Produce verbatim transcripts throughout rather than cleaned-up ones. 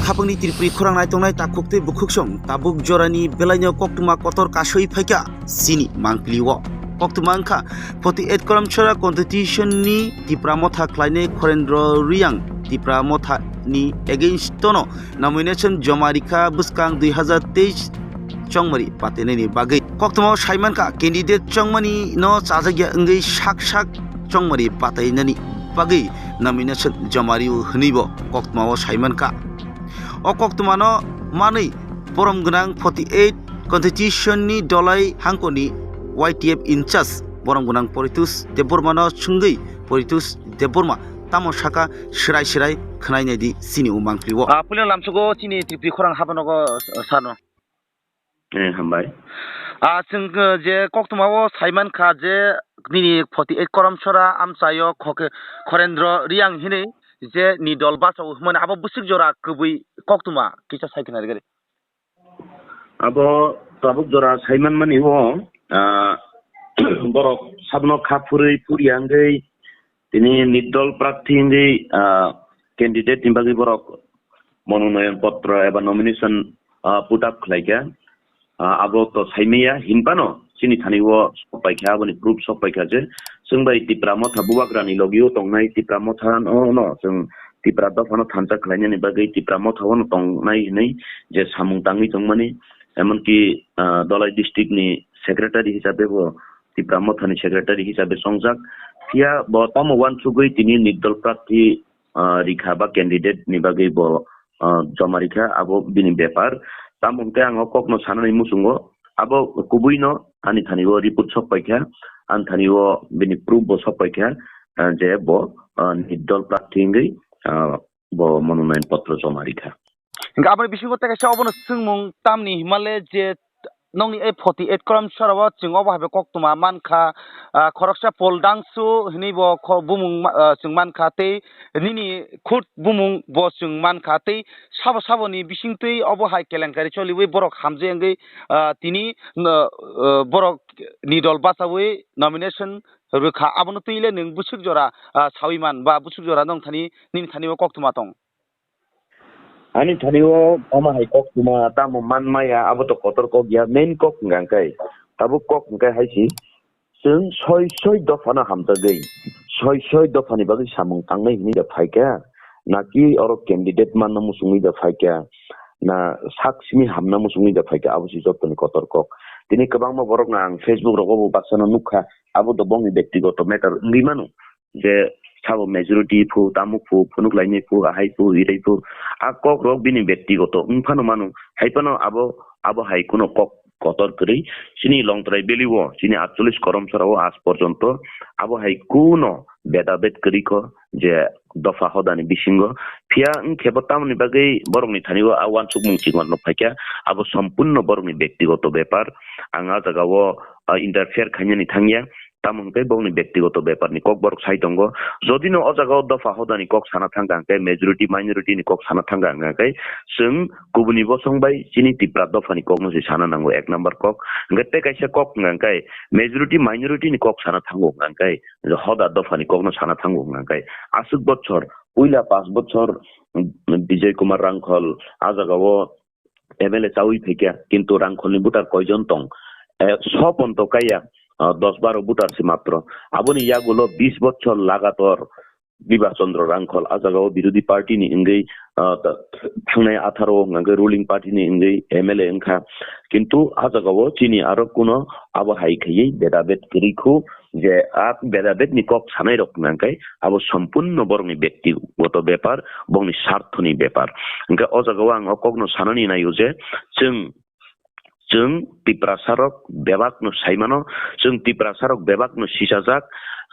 Khapangni Tripuri khorang naitongnai takhuk tei bukhuksong tabuk jorani belaino koktwma kotor kasui phaikha chini mangpili o. Koktwma wngkha forty eight Koramchara constitution ni Tipra Motha khlainai Khorendro Riyang Tipra Motha ni against tono nomination joma rikha bwskang dui hazar teis chongmari patainaini bagwi. Koktwmao saimankha candidate chongmani no chajakya wngwi sak sak chongmari patainani bagwi nomination joma rio hwnwibo koktwmao saimankha. O koktwmano manwi borom gwnang forty eight constitution ni Dolai hangkoni Y T F in charge borom gwnang Poritush Debbarma no swngwi Poritush Debbarma tamo saka, swrai swrai khwnai naidi chini o mangpili o. Ah, puila lamsugo chini Tripuri khorang hapanogo, ah, sano. Eh, hambai. Ah, chwng, eh, je koktwmao saimankha je nini forty eight Koramchara amchaio khoke Khorendro Riyang hinwi je ni dol bachao hwnmani abo bwswk jora kwbwi koktwma kisa sai khna rwgwi. Abo tabuk jora saimanmani o, ah, borok sabno kha phurwi phurya wngwi tini nirdol prarthi wngwi, ah, candidate ni bagwi borok mononoyon potro eba nomination, ah, put up khlaikha. Ah, abo to saimaya hinphano chini thani o sok paikha, aboni proof sok paikha je chwng bai Tipra Motha bubagrani logio tongnai Tipra Motha no, no chwng Tipra dophano thansa khlainani bagwi Tipra Motha o no tongnai hinwi je samung tangwi tongmani, emonki, ah, Dolai district ni secretary hisabe bo Tipra Motha ni secretary hisabe chongjak. Phiya bo tamo uansugwi tini nirdol prarthi, ah, rikha ba candidate ni bagwi bo, ah, joma rikha, abo bini bepar. Tamo hwnkhe ang o kokno sanani muchungo, abo kubui no ani thani o report sok paikha, ani thani o bini proof bo sok paikha, ah, je bo, ah, nirdol prarthi wngwi, ah, bo mononoyon potro joma rikha. Hingke aboni bisingo tei kaisa obono swngmung tamni himale je nokni ei forty eight Koramchara o chwng obo hai bai koktwma mankha, ah, khoroksa Pol Dangsu hinui bo kho bumung ma-, ah, chwng mankha tei nini khud bumung bo chwng mankha tei sabo saboni bisingtwi obo hai kelenkari choliui borok hamjak wngwi, ah, tini, ah, borok ni dol bachaui nomination rwkha, abono twi le nwng bwswk jora, ah, saui man ba bwswk jora nong thani nini thani o koktwma tong? Ani thani o tamo hai koktwma tamo man maya, abo to kotor kok ya, main kok hwnka hwnkhe, tabuk kok hwnkhe hai si, chwng soi soi dophano hamjagwi, soi soi dophani bagwi samung tangnai hwnwi da phaikha, naki oro candidate manna muchungwi da phaikha, na sak simi hamna muchungwi da phaikha, abo si jotoni kotor kok. Tini kwbangma borokno ang Facebook rogo bo baksano nukha, abo do bongni bektigoto matter wngwi mano. Je sabo majority phu, tamuk phu, phunuk lainai phu, ahai phu, irai phu, a kok rok bini bektigoto wng phano mano, hai phano abo, abo hai kuno kok kotor kwrwi. Chini Longtrai Valley o, chini atchollish Koramchara o aaj porjonto abo hai kuno bedabed kwrwi kho je dopha hodani bisingo. Phiya wng khe bo tamoni bagwi borokni thani o a uansukmung chikon rok phaikha, abo sompurno borokni bektigoto bepar. Ang a jaga o, ah, interfere khainani thangya. Tamo hwnkhe bongni bektigoto bepar ni kok borok sai tongo. Jodi no o jaga o dopha hoda ni kok sana thangkha hwnkhe, majority minority ni kok sana thangkha hwnkhe, chwng kubuni bosong bai chini Tipra dopha ni kok no se sana nango, ek number kok. Hwnkhe tei kaisa kok hwnkhe majority minority ni kok sana thango hwnkhe hoda dopha ni kok no sana thango hwnkhe aswk bochor, puila panch bochor, mm, Bijay Kumar Rangkhol a jaga o M L A chaui phaikha, kintu Rangkholni voter koijon tong? Eh, so ponto kaiya, ah, dos baro voter se matro. Aboni yagulo bis bochor lagator Biba Chandra Rangkhol a jaga o birodhi party ni wngwi, ah, ta-, thangnai atharo o hwnkhe ruling party ni wngwi M L A wngkha. Kintu a jaga o chini aro kuno abo hai khaiwi bedabed kwrwi khu, je a bedabed ni kok sanai rok hwnkhe abo sompurno borokni bektigoto bepar, bongni sarthoni bepar. Hwnkhe o jaga o ang o kokno sanani naio je chwng, chwng Tiprasa rok bebak no sai mano, chwng Tiprasa rok bebak no sisajak,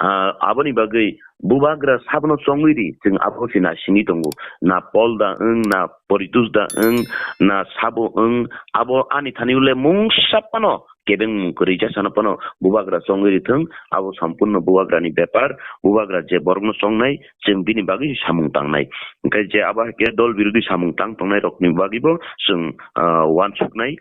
ah, aboni bagwi bubagra sabono chongwi ri, chwng abo se naisingwi tongo, na Pol da wng, na Poritus da wng, na sabo wng, abo ani thani ule mungsa phano kebengmung kwrwi jasa no phano bubagra chongwi rithwng, abo sompurno bubagrani bepar, bubagra je borokno chongnai, chwng bini bagwi samung tangnai. Hwnkhe je abo hai khe dol birodhi samung tang tongnai rokni bagwibo chwng, ah, uansuknai.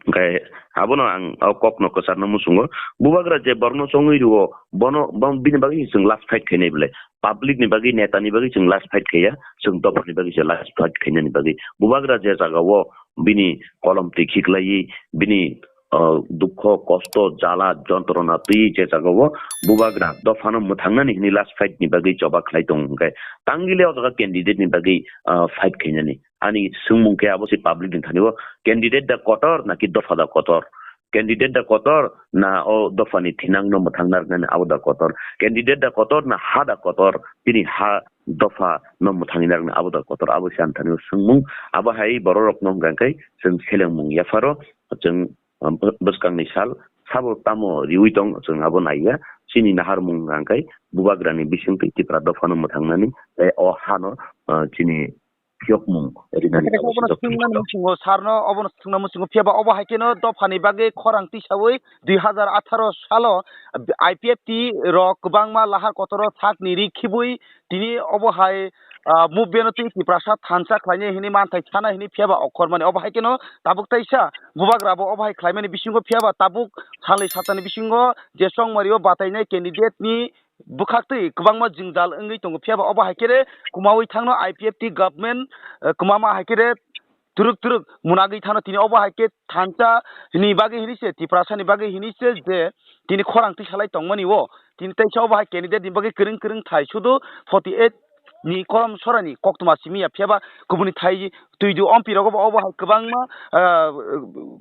Hwnkhe abono ang o kokno kwcharno muchungo. Bubagra je borokno chongwi rwo, bono, bo-, bini bagwi chwng last fight khainai belai. Public ni bagwi, neta ni bagwi chwng last fight khaiya, chwng dopha ni bagwi se last fight khainani bagwi. Bubagra je jaga o bini kolom twi khiklaiwi, bini, uh, dukho, kosto, jala, jontrona twi je jaga o bubagra dophano mwthangnani hwnwi last fight ni bagwi choba khlai tongo hwnkhe, tangwi le o jaga candidate ni bagwi, uh, fight khainani. Ani swngmung khe abo se public ni thani o, candidate da kotor naki dopha da kotor? Candidate da kotor na o dopha ni thinang no mwthang narwknani abo da kotor? Candidate da kotor na ha da kotor? Bini ha dopha no mwthangwi narwknani abo da kotor? Abo se ani thani o swngmung. Abo hai borok rok no hwnkha khe chwng selengmung yapharo, chwng, um, bw-, bwskang ni sal sabo tamo riwi tong, chwng abo naiya. Chini naharmung hwnkha khe bubagra ni bisingtwi Tipra dopha no mwthangnani, tei o ha no, uh, chini phiyokmung rinani Hwnkhe abo obono swijak swngna tongmani muchungo, sarno obono swngna muchungo, phiya ba obo hai kheno dophani bagwi khorang tisaui dui hazar atharo salo I P F T rok kwbangma lahar kotoro sakni ri khibui tini obo hai, ah, movement twi Tiprasa thansa khlainai hwnwi manthai sana hwnwi, phiya ba okhormani obo hai kheno tabuk taisa bubagra bo obo hai khlaimani bisingo, phiya ba tabuk salni satani bisingo je chongmario batainai candidate ni bwkhaktwi kwbangma jwngjal wngwi tongo, phiya ba obo hai khe re kwmaui thangno I P F T government, eh, kwmama hai khe re twrwk twrwk mwnagwi thangno, tini obo hai khe thansa ni bagwi hini se, Tiprasa ni bagwi hini se je tini khorang twi salai tongmani o, tini teisa obo hai candidate ni bagwi kwrwng kwrwng thai sudu forty eight ni korom sorani koktwma simi ya, phiya ba kubuni thai twidu ompi rogo bo obo hai kwbangma, ah,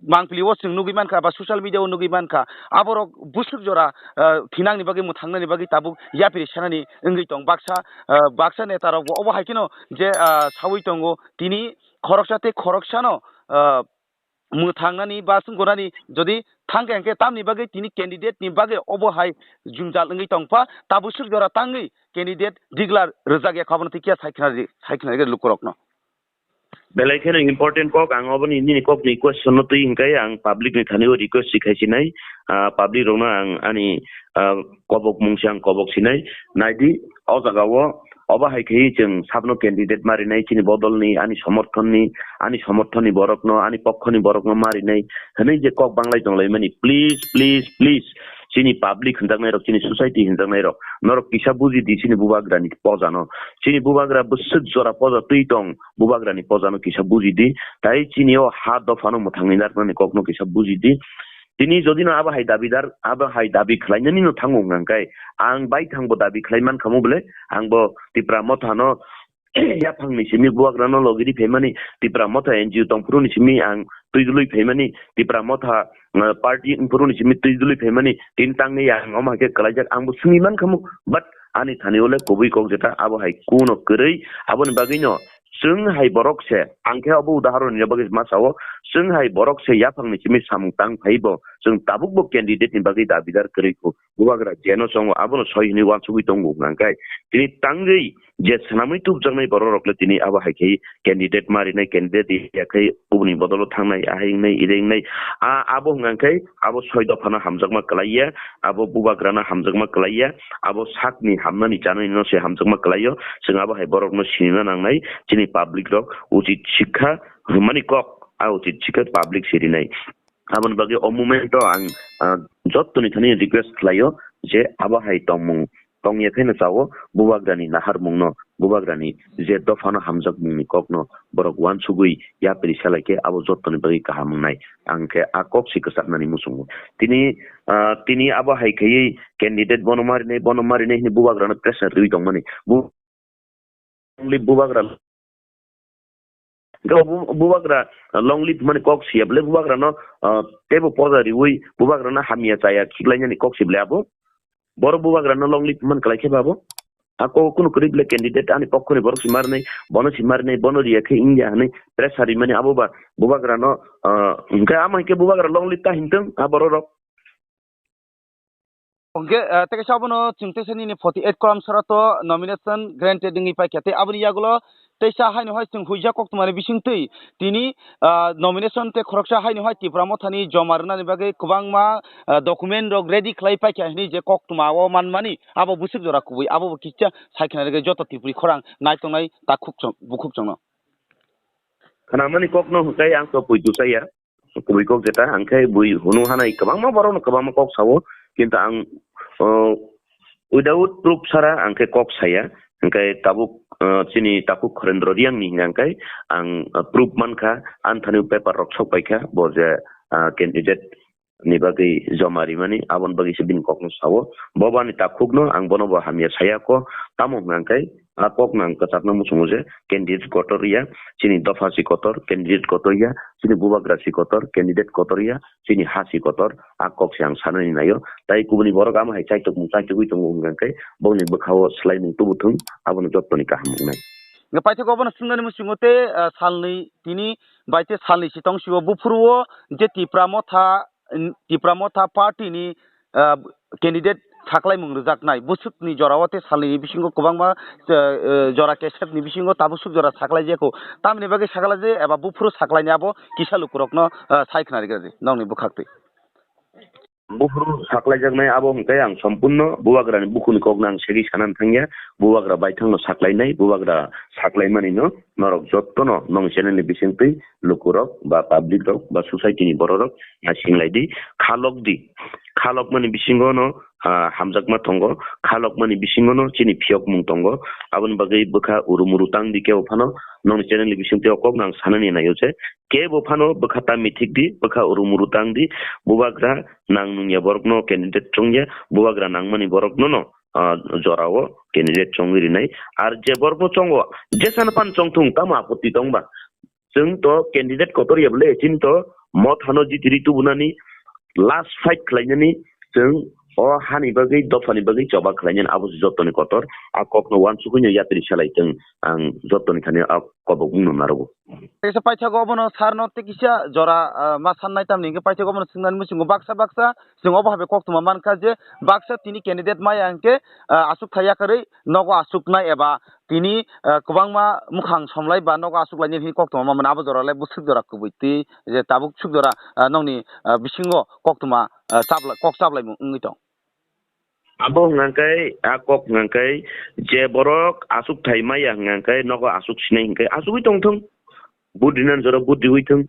mangpili o chwng nugwi mankha ba social media o nugwi mankha, aborok bwswk jora, ah, thinangni bagwi mwthangnani bagwi tabuk yapri sanani wngwi tong baksa, ah, baksa neta rok bo obo hai kheno je, ah, saui tongo tini khoroksa tei khoroksano, ah, mwthangnani ba sungkornani jodi thangkha hwnkhe tamni bagwi tini candidate ni bagwi obo hai jwngjal wngwi tongpha, tabuk swk jora tangwi candidate declare rwjak ya kha, abono twi kiya saikhnari, saikhnari lukurokno. Belai kheno important kok, ang oboni nini kokni question no twi hwnkhe ang public ni thani o request si khai sinai, ah, public rokno ang ani, ah, kobok mung se ang kobok sinai, naidi o jaga o obo hai khe chwng sabno candidate ma rinai chini bodol ni, ani somorthon ni, ani somorthon ni borok no, ani pokho ni borok no ma rinai hwnwi je kok banglai tonglaimani, please, please, please, chini public hwnjaknai rok, chini society hwnjaknai rok, norok kisa buji di chini bubagra ni poja no, chini bubagra bwswk jora poja twi tong, bubagra ni poja no kisa buji di, tai chini o ha dopha no mwthangwi narwknani kok no kisa buji di. Tini jodi no abo hai dabidar, abo hai dabi khlainani no thango hwnkha khe, ang baithang bo dabi khlai mankha mo bwle, ang bo Tipra Motha no yaphang ni simi bubagra no logi ri phaimani, Tipra Motha N G O tongphuru ni simi ang twi dului phaimani, Tipra Motha, uh, party wngphuru ni simi twi dului phaimani, tini tangni ang omo hai khe kwlaijak ang bo swngwi mankha mo, but ani thani o le kubui kok jeta abo hai kuno kwrwi, aboni bagwi no chwng hai borok se, ang khe obo udahoron ni bagwi ma sao, chwng hai borok se yaphang ni simi samung tang phai bo, chwng tabuk bo candidate ni bagwi dabidar kwrwi kho, bubagra jeno chongo, abono soi hwnwi uansugwi tongo hwnkha khe, tini tangwi je swnamwi tubjaknai borok rok le tini abo hai khe candidate ma rinai, candidate ya khe kubuni bodolo thangnai, ahai wngnai, irei wngnai, a, abo hwnkha khe abo soi dophano hamjakma kwlaiya, abo bubagrano hamjakma kwlaiya, abo sakni hamnani chanani no se hamjakma kwlaio. Chwng abo hai borokno sinina nangnai, chini public rok uchit sikha hwnmani kok, a uchit sikha public sirinai. Aboni bagwi o moment o ang, ah, jottoni thani request khlaio je abo hai tongmung tongya pheno chao, bubagrani naharmungno, bubagrani je dophano hamjakmungni kokno borok uansugwi yapri salai khe abo jottoni bagwi kaham wngnai. Ang khe a kok se kwcharnani muchungo. Tini, ah, tini abo hai khaiwi candidate bono marinai, bono marinai hwnwi bubagrano pressure rwi tongmani. Bu-, only bubagra Hwnkhe bo bu-, bubagra long live hwnmani kok siya bwle bubagrano, ah, teibo poja riwi bubagrano hamya chaya khiklainani kok si bwle abo. Borok bubagrano long live hwnmani kwlai khe ba abo. A kok kunu kwrwi bwle candidate ani pokhoni borok si marnai, bono si marnai, bono riya khe wngya hwnwi pressure rimani abo ba bubagrano, ah, hwnkhe amo hinkhe bubagra long live ta hintwng a borok rok. Hwnkhe, ah, tei kaisa abono chwng teisa nini forty eight kolam sora to nomination granted wngwi paikha. Tei aboni yagulo teisa haino hai chwng huijak koktwmani bisingtwi tini, ah, nomination tei khoroksa haino hai Tipra Mothani joma rwnani bagwi kwbangma, ah, document rok ready khlai paikha hwnwi je koktwma o manmani abo bwswk jora kubui abo bo kisa sai khna rwgwi joto Tripuri khorang naitongnai takhuk chwng, bukhuk chwngno. Khnamani kokno hwnkhe ang to poito chaya. kubui kok jeta, hwnkhe bui hunu hanai kwbangma borokno kwbangma kok sao, kintu ang, o, without proof sara ang khe kok saya, hwnkhe tabuk, o, chini takhuk Khorendro Riang ni hwnkhe ang, o, proof mankha, ani thani paper rok sok paikha, bo je, o, candidate ni bagwi joma rimani, aboni bagwi se bini kokno sao. Bo bani takhukno ang bono bo hamya saya ko, tamo hwnkhe a kokno ang kwchakno muchungo je candidate kotor ya, chini dopha si kotor, candidate kotor ya, chini bubagra si kotor, candidate kotor ya, chini ha si kotor, a kok se ang sanani naio. Tai kubuni borok ama hai chaitok mung chaitogwi tongo hwnkhe bongni bwkhao swlaimung tubu thung, abono jottoni kaham wngnai. Nga paithak obono swngnani muchungo te, ah, salni tini bai te salni si tong sio buphuru o je Tipra Motha Tipra Motha Party ni, ah, candidate saklaimung rwjaknai. Bwswkni jorao tei salnini bisingo kwbangma, ah, ah, jora kesepni bisingo tabuk swk jora saklai jaya kho. Tamni bagwi sakla je eba buphuru saklaini abo kisa lukurokno, ah, sai khna rwgwladi nokni bwkhaktwi. Buphuru saklaijaknai abo hwnkhe ang sompurno bubagrani bukhukni kokno ang segwi sanani thangya. Bubagra baithangno saklainai, bubagra saklaimanino norok jottono nong channel ni bisingtwi lukurok ba public rok ba society ni borok rok, ah, singlai di, khalok di, khalok mani bisingo no, ah, hamjakma tongo, khalok mani bisingo no chini phiyok mung tongo, aboni bagwi bwkha uru muru tang di kebo phano nongni channel ni bisingtwi o kok no ang sanani naio je kebo phano bwkha ta mithik di, bwkha uru muru tang di, bubagra nang nungya borok no candidate chongya, bubagra nangmani borok no no, ah, jorao candidate chongwi rinai, ar je borok no chongo jesano pan chongthung tamo apotti tongba, chwng to candidate kotor ya bole, chini to Mothano jitiri tubunani last fight khlainani chwng o hani bagwi dophani bagwi choba khlainani abo se jottoni kotor. A kokno uansukgwino yatri salai chwng ang jottoni thani a kobokmungno narogo. Kaisa paithago obono sarno tei kisa jora, ah, ma sannai tamni hwnkhe paithago obono swngnani muchungo baksa baksa chwng obo hai koktwma mankha je baksa tini candidate maya hwnkhe, ah, aswk thai yakarwi nogo aswknai eba tini, ah, kwbangma mwkhang somlai ba nogo aswk lainai hwnwi koktwma ma mano abo jora le bwswk jora kubui twi je tabuk swk jora, ah, nokni, ah, bisingo koktwma, ah, chapla-, kok chaplaimung wngwi tong. Abo hwnkha khe, a kok hwnkha khe je borok aswk thai maya hwnkha khe nogo aswk sinai hwnkhe aswkwi tongthung. Vote rinani jora vote riwi thung.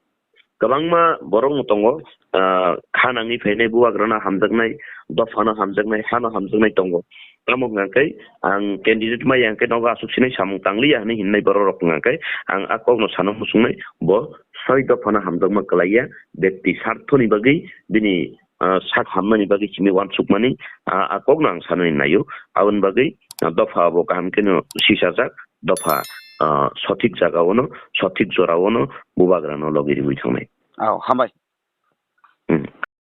Kwbangma borok no tongo, ah, kha nangwi phainai, bubagrano hamjaknai, dophano hamjaknai, hano hamjaknai tongo. Tamo hwnkha khe ang candidate maya hwnkhe nogo aswk sinai samung tangliya hwnwi hinnai borok rok hwnkha khe ang a kokno sana muchungnai, bo soi dophano hamjakma kwlaiya, bekti sarthoni bagwi bini, ah, sak hammani bagwi simi uansukmani, ah, a kokno ang sanani naio. Aboni bagwi, ah, dopha bo kaham kheno sisajak, dopha, ah, sothik jagao no, sothik jorao no bubagrano logi riwi thangnai. Ao, hambai. Hmm.